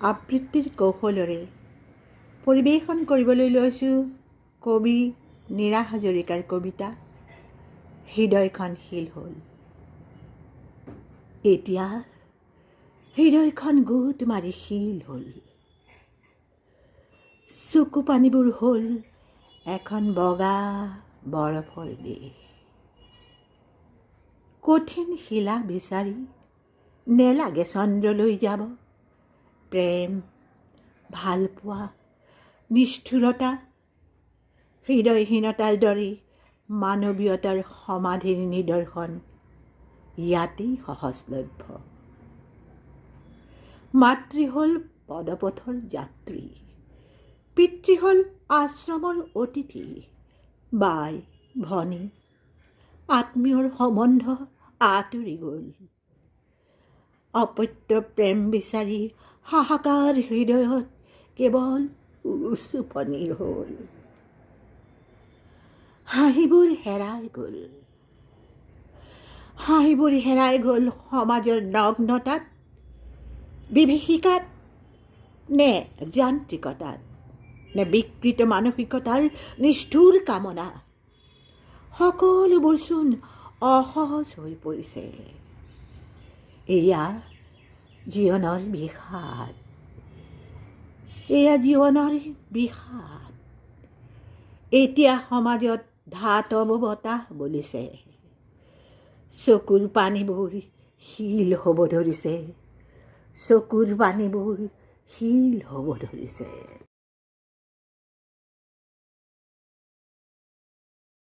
আবৃত্তিৰ কৌশলেৰে পৰিৱেশন কৰিবলৈ লৈছোঁ কবি নীৰা হাজৰিকাৰ কবিতা হৃদয়খন শিল হ'ল। এতিয়া হৃদয়খন গোট মাৰি শিল হ'ল। চকু পানীবোৰ হ'ল এখন বগা বৰফৰ দেশ। কঠিন শিলা বিচাৰি নেলাগে চন্দ্ৰলৈ যাব। প্ৰেম, ভালপোৱা, নিষ্ঠুৰতা, হৃদয়হীনতাৰ দৰে মানৱীয়তাৰ সমাধিৰ নিদৰ্শন ইয়াতেই সহজলভ্য। মাতৃ হ'ল পদপথৰ যাত্ৰী, পিতৃ হ'ল আশ্ৰমৰ অতিথি, বাই ভনী আত্মীয়ৰ সম্বন্ধ আঁতৰি গ'ল। অপত্য প্ৰেম বিচাৰি হাহাকাৰ হৃদয়ত কেৱল উচুপনি হ'ল। হাঁহিবোৰ হেৰাই গ'ল, হাঁহিবোৰ হেৰাই গ'ল সমাজৰ নগ্নতাত, বিভীষিকাত নে যান্ত্ৰিকতাত নে বিকৃত মানসিকতাৰ নিষ্ঠুৰ কামনা, সকলোবোৰচোন অসহজ হৈ পৰিছে। এয়া জীৱনৰ বিষাদ, এয়া জীৱনৰ বিষাদ। এতিয়া সমাজত ধাতৱ বতাহ বলিছে, চকুৰ পানীবোৰ শিল হ'ব ধৰিছে, চকুৰ পানীবোৰ শিল হ'ব ধৰিছে।